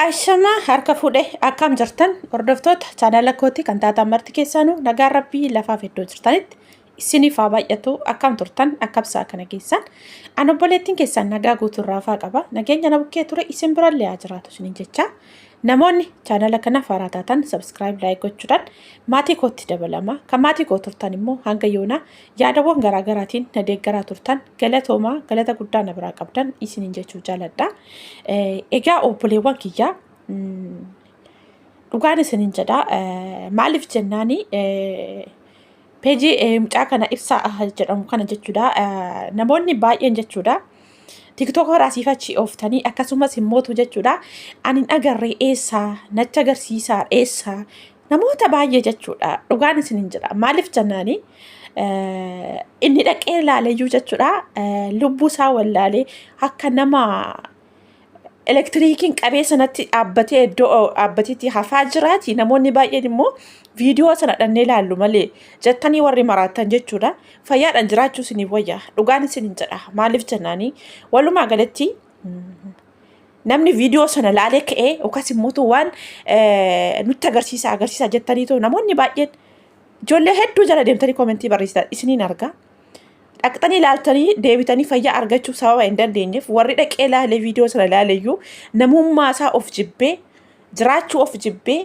Ashamaa harka fuudhe akkam jirtan hordoftoota chaanala kooti kan taatan marti keessanuu nagaan rabbii lafaaf iddoo jirtanitti isiniif haa baay'atu. Akkam turtan, akkam sa'a kana keessan? An obboleettiin keessan nagaa guutuu raafaa qaba. Nageenya na bukkee ture isin birallee haa jiraatu isiniin jecha. Namoonni chaanala kanaaf haaraa taatan subscribe, like gochuudhaan maatii kootti dabalama. Kan maatii koo turtan immoo hanga yoonaa yaadawwan garaagaraatiin na deeggaraa turtan, galatoomaa, galata guddaa na biraa qabdan isiniin jechuu jaaladha. Egaa obboleewwan kiyyaa, dhugaan isiniin jedha. Maaliif jennaani, peejii mucaa kana Ibsaa jedhamu kana jechuudha. Namoonni baay'een jechuudha. TikTok irraa asiif achi ooftanii akkasumas immootu jechuudha. Ani hin agarree, eessaa natti agarsiisaa, eessaa namoota baay'ee jechuudha. Dhugaan isiniin jedha. Maaliif jennaani, inni dhaqee ilaaleyyuu jechuudha. Lubbuu isaa wallaalee akka nama elektiriikiin qabee sanatti dhaabbatee iddoo dhaabbateetti hafaa jiraati. Namoonni baay'een immoo viidiyoo sana dhannee ilaallu malee jettanii warri maraattan jechuudha. Fayyaadhaan jiraachuu isiniif wayya. Dhugaan isiniin jedha. Maaliif jennaani, walumaa galatti namni viidiyoo sana laalee ka'ee yookaas immoo waan nutti agarsiisa agarsiisa jettaniitoo namoonni baay'een ijoollee hedduu jala deemtanii koomentii barreessitan isiniin argaa. Dhaqxanii ilaaltanii deebitanii fayyaa argachuuf sababa hin dandeenyeef, warri dhaqee ilaalee viidiyoo sana ilaaleyyuu namummaa isaa of jibbee jiraachuu of jibbee,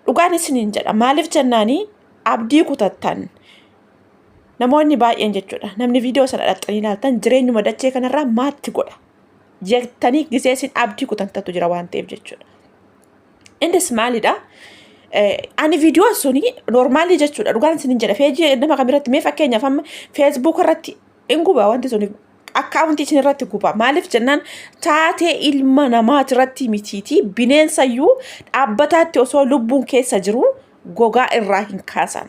dhugaan isiniin jedha. Maaliif jennaanii, abdii kutattan namoonni baay'een jechuudha. Namni viidiyoo sana dhaqxanii ilaaltan jireenyuma dachee kanarraa maatti godha jettanii gisee isin abdii kutantatu jira waan ta'eef jechuudha. Innis maalidha? Ani viidiyoon suni normaalii jechuudha. Dhugaan isiniin jedha. Feejii nama kamirratti, mee fakkeenyaaf amma Facebook irratti hin guba, wanti suni akkaawuntii isin irratti guba. Maaliif jennaan, taatee ilma namaati irratti mitiiti, bineensayyuu dhaabbataatti osoo lubbuun keessa jiru gogaa irraa hin kaasan.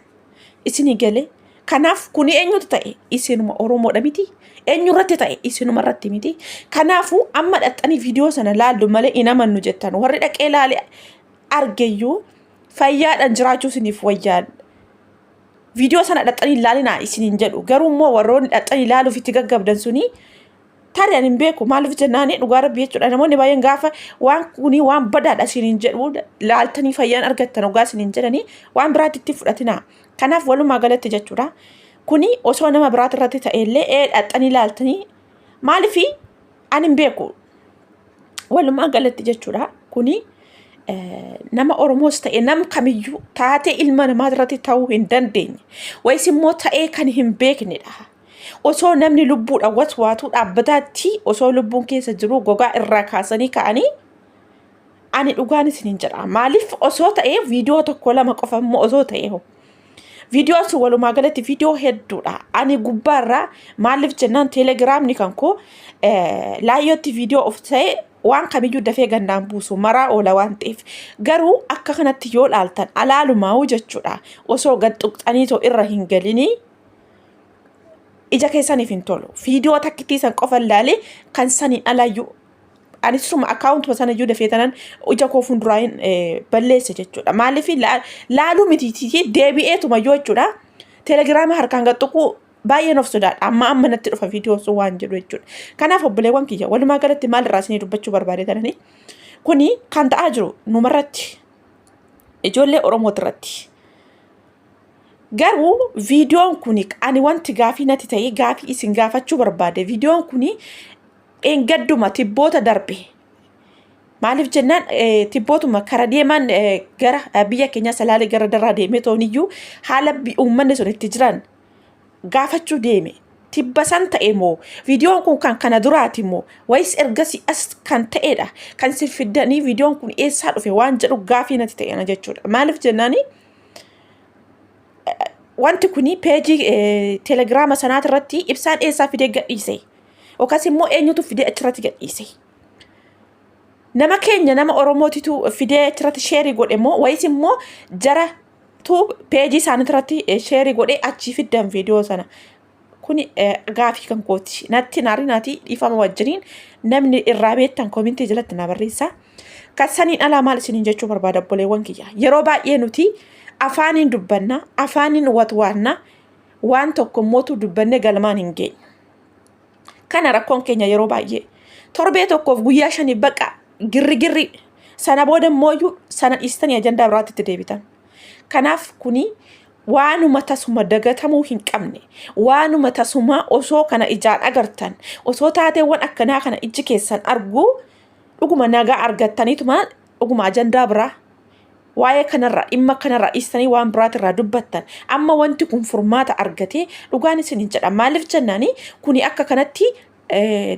Isinii galee? Kanaaf kuni eenyutu ta'e? Isinuma Oromoodha miti? Eenyu irratti ta'e? Isinuma irratti miti? Kanaafuu amma dhaqxanii viidiyoo sana laallu malee hin amannu jettan. Warri dhaqee laale argeyyuu fayyaadhaan jiraachuu isiniif wayyaan. Viidiyoo sana dhaqxanii ilaalinaa isiniin jedhu. Garuu immoo warroonni dhaqxanii ilaaluuf itti gaggabdan suni tarii ani hin beeku. Maaliif jennaani, dhugaa rabbii jechuudha, namoonni baay'een gaafa waan kuni waan badaadha isiniin jedhu, laaltanii fayyaan argattan dhugaa isiniin jedhanii waan biraatti itti fudhatinaa. Kanaaf walumaa galatti jechuudha, kuni osoo nama biraati irratti ta'ellee dhaqxanii laaltanii, maaliif ani hin beeku. Walumaa galatti jechuudha, kuni nama Oromoos ta'e nam kamiyyuu taatee ilma namaa irratti ta'uu hin dandeenye wayis immoo ta'ee kan hin beeknedha. Osoo namni lubbuudhaan waswaatuu dhaabbataatti, osoo lubbuun keessa jiru gogaa irraa kaasanii ka'anii, ani dhugaan isiniin jedha. Maaliif, osoo ta'ee viidiyoo tokko lama qofa immoo osoo ta'ee hoo? Viidiyoon sun walumaa galatti viidiyoo hedduudha. Ani gubbaarraa, maaliif jennaan, teelegiraamni kan koo laayyootti viidiyoo of ta'e waan kamiyyuu dafee gannaan buusu maraa oola waan ta'eef. Garuu akka kanatti yoo laaltan alaalumaa'uu jechuudha. Osoo gad tuqxanii too irra hin galinii ija keessaniif hin tolu. Viidiyoo takkittii san qofa ilaalee kan saniin alaayyuu ani suma akkaawuntuma sana iyyuu dafee tanan ija koo fuulduraa hin balleesse jechuudha. Maaliif, laaluu miti, deebi'eetuma iyyuu jechuudha. Teelegiraama harkaan gad tuquu baay'een of sodaadha. Amma amma natti dhufa viidiyoon sun waan jedhu jechuudha. Kanaaf obboleewwan kiyya, walumaa galatti maal irraa isinii dubbachuu barbaade tananii, kuni kan ta'aa jiru numarratti, ijoollee Oromooti irratti. Garuu viidiyoon kun, ani wanti gaafii natti ta'e, gaafii isin gaafachuu barbaade, viidiyoon kun dheengadduma tibboota darbe. Maaliif jennaan, tibbootuma kara deeman gara biyya keenyaa Salaalee gara darraa deemee tooniyyuu haala uummanni sun itti jiran gaafachuu deeme. Tibba san ta'e moo, viidiyoon kun kan kana duraati moo, wayis ergasii as kan ta'edha kan isin fiddanii, viidiyoon kun eessaa dhufe waan jedhu gaafii natti ta'e jechuudha. Maaliif jennaani, wanti kuni peejii teelegiraama sanaati irratti Ibsaan eessaa fidee gadhiise, yookaas immoo eenyutu fidee achirratti gadhiise? Nama keenya, nama Oromootitu fidee achirratti sheerii godhe moo, wayis immoo jara tu peejii isaanii irratti sheerii godhee achii fiddan viidiyoo sana? Kuni gaafii kan kooti. Natti naarinaati, dhiifama wajjiniin, namni irraa beektan koomentii jalatti na barreessaa. Kan saniin alaa maal isiniin jechuu barbaada, obboleewwan kiyya? Yeroo baay'ee nuti afaaniin dubbanna, afaaniin watwaanna, waan tokko immootu dubbannee galmaan hin geenyu. Kana rakkoon keenya yeroo baay'ee. Torbee tokkoof guyyaa 5 baqa Girrigirri sana booda immoo sana dhiistanii ajandaa biraatti itti deebitan. Kanaaf kuni waanuma tasuma dagatamuu hin qabne, waanuma tasuma osoo kana ijaan agartan, osoo taateewwan akkanaa kana ijji keessan argu, dhuguma nagaa argattaniituma dhuguma ajandaa biraa waa'ee kanarraa, dhimma kanarraa dhiistanii waan biraatirraa dubbattan. Amma wanti kun furmaata argatee, dhugaan isin hin jedha. Maaliif jennaani, kuni akka kanatti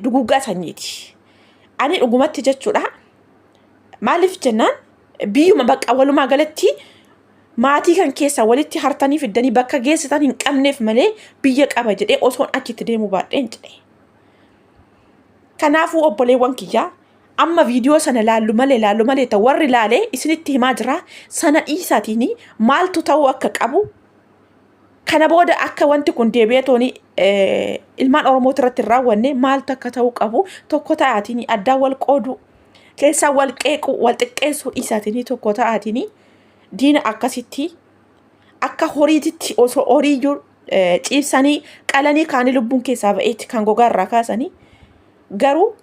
duguuggaa sanyiiti. Ani dhugumatti jechuudha. Maaliif jennaan, biyyuma bakka walumaa galatti maatii kan keessa walitti hartanii fiddanii bakka geessitan hin qabneef malee biyya qaba jedhee osoon achitti deemuu baadheen jedhe. Kanaafuu obboleewwan kiyyaa, amma viidiyoo sana laallu malee, laallu malee, ta'u warri laalee isinitti himaa jira. Sana dhiisaatiin maaltu ta'uu akka qabu, kana booda akka wanti kun deebi'ee tooni ilmaan Oromoo irratti hin raawwanne maaltu akka ta'uu qabu, tokko ta'aatiin addaan wal qooduu keessaa wal qeequu, wal xiqqeessuu dhiisaatiin, tokko ta'aatiin diina akkasitti akka horiititti, osoo horiiyyuu ciibsanii qalanii kaanii lubbuun keessaa ba'eetti kan gogaa irraa kaasanii, garuu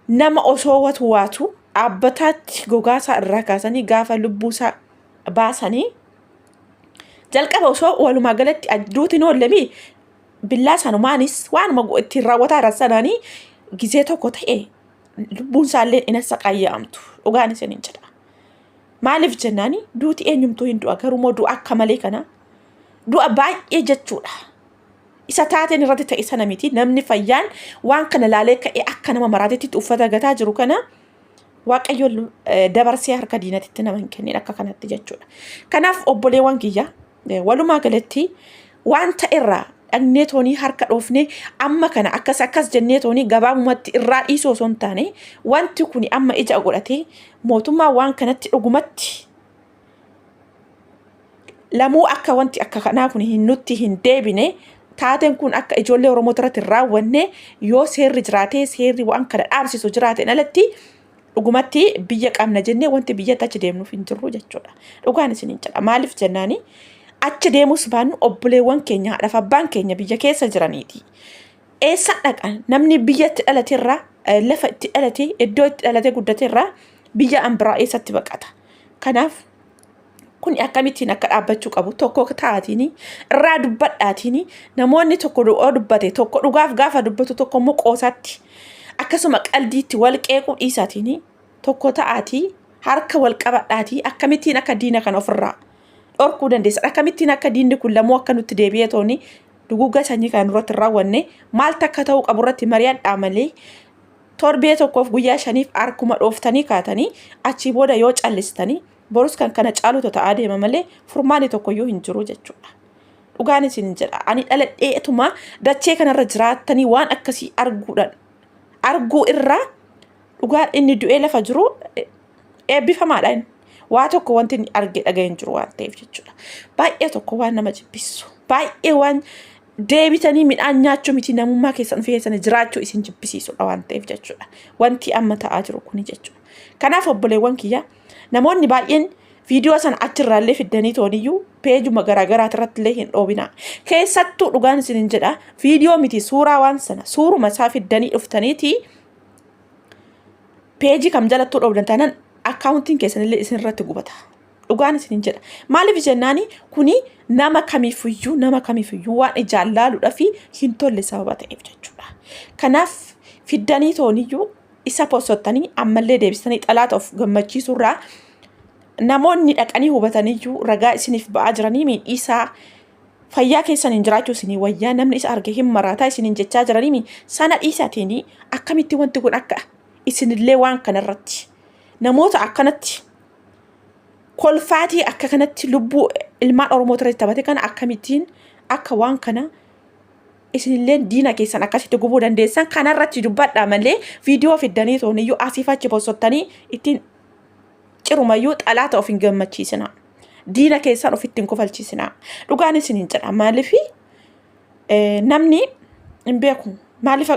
nama osoo watu waatu dhaabbataatti gogaasaa irraa kaasanii gaafa lubbuusaa baasanii, jalqaba osoo walumaa galatti duutiin oollemii billaa sanumaanis waanuma ittiin raawwataa jiran sanaanii gizee tokko ta'e lubbuun isaallee hin saqaayya'amtu, dhugaan isin hin jedha. Maaliif jennaani, duuti eenyumtuu hin du'a, garuu immoo du'a akka malee kana, du'a baay'ee jechuudha. Isa taateen irratti ta'e sana miti, namni fayyaan waan kana laalee ka'ee akka nama maraatetti uffata gataa jiru kana, Waaqayyo dabarsee harka diinatitti nama hin kennin akka kanatti jechuudha. Kanaaf obboleewwan kiyya, walumaa galatti waan ta'erraa dhaqnee toonii harka dhoofnee amma kana akkas akkas jennee toonii gabaabumatti irraa dhiisuu osoo hin taane, wanti kun amma ija godhatee mootummaa waan kanatti dhugumatti lamuu akka wanti akka kanaa kun hin nutti hin deebine, taateen kun akka ijoollee Oromoo irratti hin raawwanne, yoo seerri jiraatee, seerri waan kana dhaabsisu jiraateen alatti, dhugumatti biyya qabna jennee wanti biyyatti achi deemnuuf hin jirru jechuudha. Dhugaan isin hin jedha. Maaliif jennaani, achi deemus baannu obboleewwan keenya, haadhaaf abbaan keenya biyya keessa jiraniiti. Eessa dhaqan? Namni biyya itti dhalateerraa, lafa itti dhalate, iddoo itti dhalate guddateerraa biyya an biraa eessatti baqata? Kanaaf kun akkamittiin akka dhaabbachuu qabu tokko ta'aatiin irraa dubbadhaatiin, namoonni tokko yoo dubbate, tokko dhugaaf gaafa dubbatu, tokko immoo qoosaatti, akkasuma qaldiitti wal qeequu dhiisaatiin, tokko ta'aatii harka wal qabadhaatii akkamittiin akka diina kana ofirraa dhorkuu dandeessan, akkamittiin akka diinni kun lamuu akka nutti deebi'ee tooni duguugga sanyii kana nurratti hin raawwanne maaltu akka ta'uu qabu irratti mari'adhaa malee, torbee tokkoof guyyaa 5f harkuma dhooftanii kaatanii achii booda yoo callistanii, borus kan kana caalutu ta'aa deema malee furmaanni tokkoyyuu hin jiru jechuudha. Dhugaan isin jedha, ani dhaladheetuma dachee kanarra jiraattanii waan akkasii arguudhaan arguu irraa, dhugaan inni du'ee lafa jiru eebbifamaadha inni. Waa tokko wanti inni arge dhaga'e hin jiru waan ta'eef jechuudha. Baay'ee tokko waan nama jibbisu. Baay'ee waan deebitanii midhaan nyaachuu miti, namummaa keessan ofii keessanii jiraachuu isin jibbisiisudha waan ta'eef jechuudha. Wanti amma ta'aa jiru kuni jechuudha. Kanaaf obboleewwan kiyya, namoonni baay'een viidiyoo sana achirraallee fiddanii tooniyyuu peejuma garaagaraa irratti illee hin dhoobina. Keessattuu dhugaan isin hin jedha, viidiyoo miti, suuraa waan sana suuruma isaa fiddanii dhuftaniiti peejii kam jalattuu dhoobdan taanaan akkaawuntiin keessanillee isin irratti gubata. Dhugaan isin hin jedha. Maaliif jennaani, kuni nama kamiifiyyuu waan ijaan laaluudhaa fi hin tolle sababa ta'eef jechuudha. Kanaaf fiddanii tooniyyuu isa postottanii ammallee deebistanii xalaata of gammachiisuurraa, namoonni dhaqanii hubataniyyuu ragaa isiniif ba'aa jiranii miidhiisaa, fayyaa keessan hin jiraachuu isinii wayyaa, namni isa arge hin maraataa isiniin jechaa jiranii, sana dhiisaatiin akkamitti wanti kun akka isinillee waan kanarratti namoota akkanatti kolfaatii akka kanatti lubbuu ilmaan Oromoo irratti taphate kana, akkamittiin akka waan kana isinillee diina keessan akkasitti gubuu dandeessan kanarratti dubbadhaa malee, viidiyoo fiddanii tooniyyuu asiif achi postottanii ittiin cirumayyuu xalaata of hin gammachiisinaa. Diina keessan ofitti hin kofalchiisinaa. Dhugaan isin hin jedha. Maaliif, namni hin beeku. Maaliif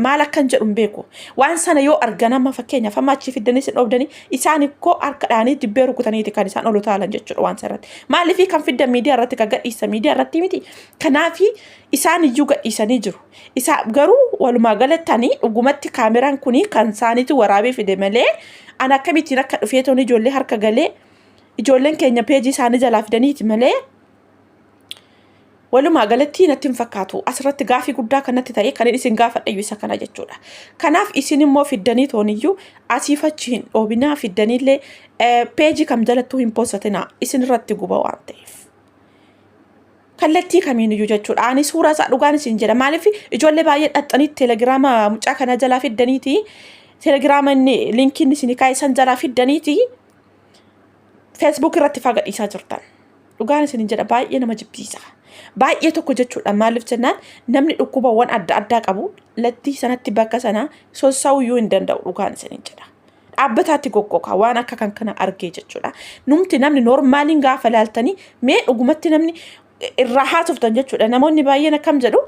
maal akkan jedhu hin beeku. Waan sana yoo argan amma fakkeenyaaf amma achii fiddanii isin dhoobdanii isaan ikkoo harka dhaanii dibbee rukutaniiti kan isaan ol utaalan jechuudha waan sana irratti. Maaliif kan fiddan miidiyaa irratti kan gadhiisan miidiyaa irratti miti. Kanaaf isaan iyyuu gadhiisanii jiru. Isaa garuu walumaa galattanii dhugumatti kaameraan kuni kan isaaniitu waraabee fide malee an akkamittiin akka dhufee toon ijoollee harka galee ijoolleen keenya peejii isaanii jalaa fidaniiti malee walumaa galatti natti hin fakkaatu. Asirratti gaafii guddaa kan natti ta'e kan isin gaafadhe isa kana jechuudha. Kanaaf isin immoo fiddanii tooniyyuu asiif achi hin dhoobinaa fiddaniillee peejii kam jalattuu hin postatinaa isin irratti guba waan ta'eef. Kallattii kamiiniyyuu jechuudha. Ani suuraa isaa dhugaan isin jedha. Maaliif ijoollee baay'ee dhaxxanii telegiraama mucaa kana jalaa fiddaniiti. Telegiraama inni linkiin isin kaa'e san jalaa fiddaniiti. Facebook irratti faa gadhiisaa jirtan. Dhugaan isin jedha baay'ee nama jibbisiisa. Baay'ee tokko jechuudha. Maaliif jennaan namni dhukkubawwan adda addaa qabu lattii sanatti bakka sana sossa'uyyuu hin danda'u dhugaan isin jedha. Dhaabbataatti goggoga waan akka kan kana argee jechuudha. Numti namni normaaliin gaafa laaltanii mee dhugumatti namni irraa haasoftan jechuudha. Namoonni baay'een akkam jedhu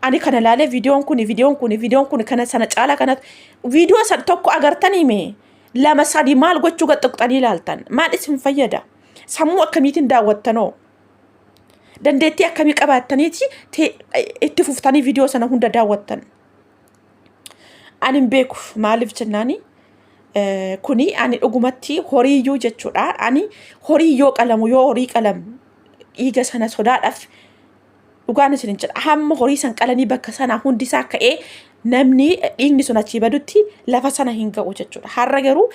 ani kana laalee viidiyoon kun viidiyoon kun viidiyoon kun kana sana caalaa kana viidiyoo sana tokko agartanii mee lama sadi maal gochuu gaxxuqxanii ilaaltan maal isin fayyada sammuu akkamiitiin daawwattanoo dandeettii akkamii qabaattaniiti itti fuftanii viidiyoo sana hunda daawwattan. Ani hin beeku maaliif jennaani kuni ani dhugumatti horiiyyuu jechuudha. Ani horii yoo qalamu yoo horii qalamu dhiiga sana sodaadhaaf dhugaan isin jedha hamma horii san qalanii bakka sana hundi isaa ka'ee namni dhiigni sun achii badutti lafa sana hin ga'u jechuudha. Har'a garuu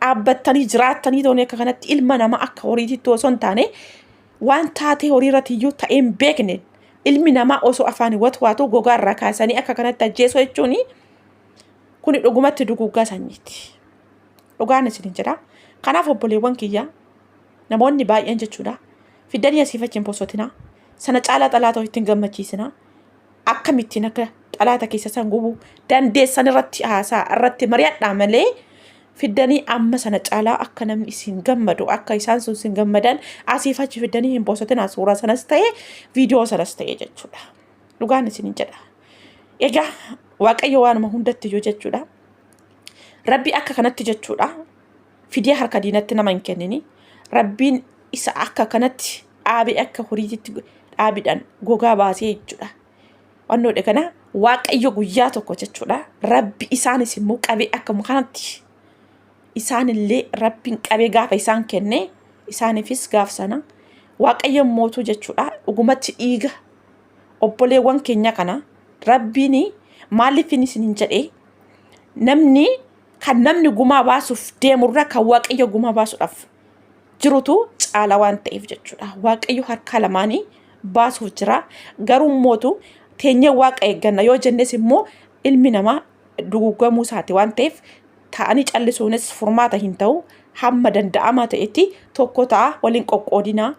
dhaabbattanii jiraattanii tooni akka kanatti ilma namaa akka horiititti osoo hin taane waan taatee horii irratti iyyuu ta'ee hin beekne ilmi namaa osoo afaan watwaatu gogaa irraa kaasanii akka kanatti ajjeesuu jechuun kuni dhugumatti duguuggaa sanyiiti. Dhugaan isin jedha. Kanaaf obboleewwan kiyya namoonni baay'een jechuudha. Fiddanii asiif achi hin posotinaa. Sana caalaa xalaata ofitti hin gammachiisinaa. Akkamittiin akka xalaata keessa san gubuu dandeessan irratti haasaa irratti mari'adhaa malee fiddanii amma sana caalaa akka namni isin gammadu akka isaan sun isin gammadan asiif achi fiddanii hin posotinaa suuraa sanas ta'e viidiyoo sanas ta'e jechuudha. Dhugaan isin jedha. Egaa Waaqayyo waanuma hundatti iyyuu jechuudha. Rabbi akka kanatti jechuudha. Fidee harka diinatti nama hin kennini. Rabbiin isa akka kanatti dhaabee akka horiititti dhaabiidhaan gogaa baasee jechuudha. Wannoodha kana Waaqayyo guyyaa tokko jechuudha. Rabbi isaanis immoo qabee akkuma kanatti isaanillee Rabbiin qabee gaafa isaan kenne isaaniifis gaaf sana Waaqayyo mootuu jechuudha. Dhugumatti dhiiga obboleewwan keenya kana Rabbiin maaliif isin hin jedhee namni kan namni gumaa baasuuf deemurra kan Waaqayyo gumaa baasuudhaaf jirutu caala waan ta'eef jechuudha. Waaqayyo harka lamaanii baasuuf jira. Garuu mootu teenyee waaqa eegganna yoo jennes immoo ilmi namaa dugugamuu isaati waan ta'eef ta'anii callisuunis furmaata hin ta'u. Hamma danda'amaa ta'etti tokko ta'a waliin qoqqoodinaa.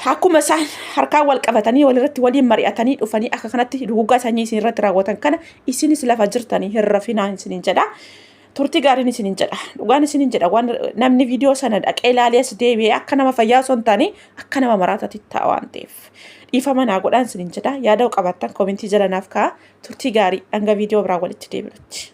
Akkuma isaan harkaan wal qabatanii walirratti waliin mari'atanii dhufanii akka kanatti duguuggaa sanyii isin irratti raawwatan kana isinis lafa jirtanii hin rafinaa isiniin jedha. Turtii gaariin isiniin jedha. Dhugaan isiniin jedha. Waan namni viidiyoo sana dhaqee ilaalee as deebi'ee akka nama fayyaa osoo hin taane akka nama maraataatti ta'a waan ta'eef. Dhiifama naa godhaan isiniin jedha. Yaada qabaattan koomentii jala naaf kaa'a. Turtii gaarii hanga viidiyoo biraa walitti deebinutti.